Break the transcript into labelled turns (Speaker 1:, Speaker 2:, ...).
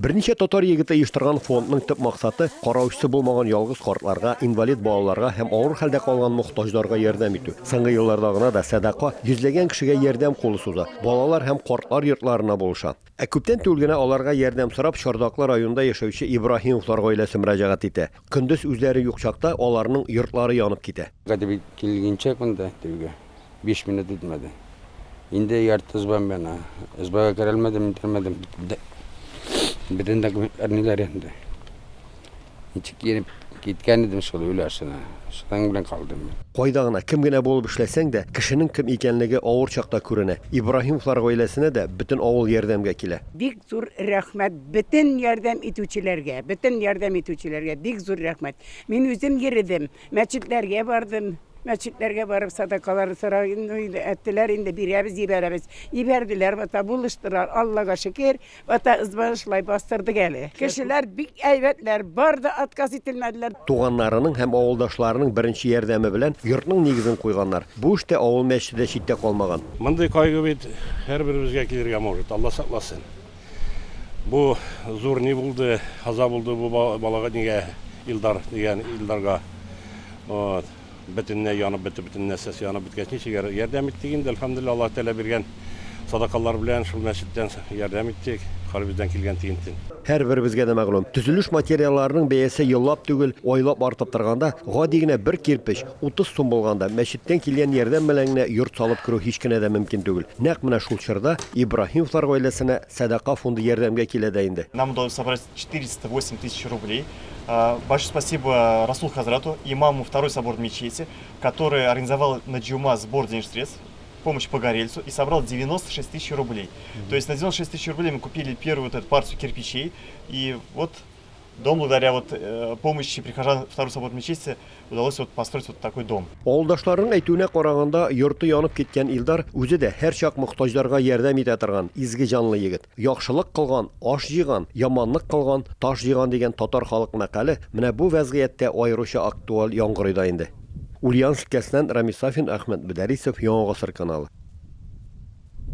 Speaker 1: Берничә татар егете оештырган фондның төп максаты, караучысы булмаган ялгыз картларга, инвалид балаларга һәм авыр хәлдә калган мохтаҗларга ярдәм итү. Соңгы елларда гына да Сәдака йөзләгән кешегә ярдәм кулы суза, балалар һәм картлар йортларына булыша. Ә күптән түгел генә аларга ярдәм сорап Чардаклы районында яшәүче Ибраһимовлар гаиләсе мөрәҗәгать итә. Көндез үзләре юк чакта аларның йортлары янып китә.
Speaker 2: Кайтып килгәнчә монда тегегә 5 минут үтмәде. Инде ярты избам яна. Избага керә алмадым, кермәдем. Бөтен документлар ниләр инде. Ничек киенеп киткән идем шул өйлә ашына. Шуның белән калдым мин.
Speaker 1: Кайда гына, кем генә булып эшләсәң дә, кешенең кем икәнлеге авыр чакта күренә. Ибраһимовлар гаиләсенә дә бөтен авыл ярдәмгә килә.
Speaker 3: Бик зур рәхмәт бөтен ярдәм итүчеләргә, бөтен ярдәм итүчеләргә бик зур рәхмәт. Мин үзем йөредем, мәчетләргә бардым, мәчетләргә барып садакалар сорап әттеләр инде, бирәбез, җибәрәбез. Җибәрделәр, бата булыштылар, Аллага шөкер, бата избаны шулай бастырдык әле. Кешеләр бик әйбәтләр, бар да отказ ителмәделәр.
Speaker 1: Туганнарының һәм авылдашларының беренче ярдәме белән йортның нигезен куйганнар. Бу эштә авыл мәчете дә читтә калмаган.
Speaker 4: Мондый кайгы бит һәрберебезгә килергә может, Алла сакласын. Бу зур ни булды, каза булды бу балага нигә Илдар дигән Илдарга. Вот. Бөтенләй янып бетте, бөтен нәрсәсе янып беткәч, ничек ярдәм иттек инде, әлхәмдүлилләһ, Аллаһ Тәгалә биргән садакалар белән шул мәчеттән ярдәм иттек, хәлебездән килгән тиентен.
Speaker 1: Һәрберебезгә дә мәгълүм, төзелеш материалларының бәясе еллап түгел, айлап артып торганда, гади генә бер кирпеч 30 сум булганда, мәчеттән килгән ярдәм белән генә йорт салып керү һич кенә дә мөмкин түгел. Нәкъ менә шул чорда Ибраһимовлар гаиләсенә Сәдака фонды ярдәмгә килә дә инде.
Speaker 5: Нам удалось собрать 408 тысяч рублей. Большое спасибо Расул Хазрату, имаму Второй соборной мечети, который организовал на Джума сбор денежных средств, помощь погорельцу и собрал 96 тысяч рублей. То есть на 96 тысяч рублей мы купили первую вот эту партию кирпичей, и вот дом, благодаря вот помощи прихожан Второй соборной мечети, удалось вот построить вот такой дом.
Speaker 1: Авылдашларының әйтүенә караганда, йорты янып киткән Илдар үзе дә һәрчак мохтаҗларга ярдәм итә торган изге җанлы егет. Яхшылык кылган аш җыйган, яманлык кылган таш җыйган дигән татар халык мәкале менә бу вазгыятьтә аеруча актуаль яңгырый да инде. Ульяновск өлкәсеннән Рамис Сафин, Әхмәт Бөдәрисов, Яңа Гасыр каналы.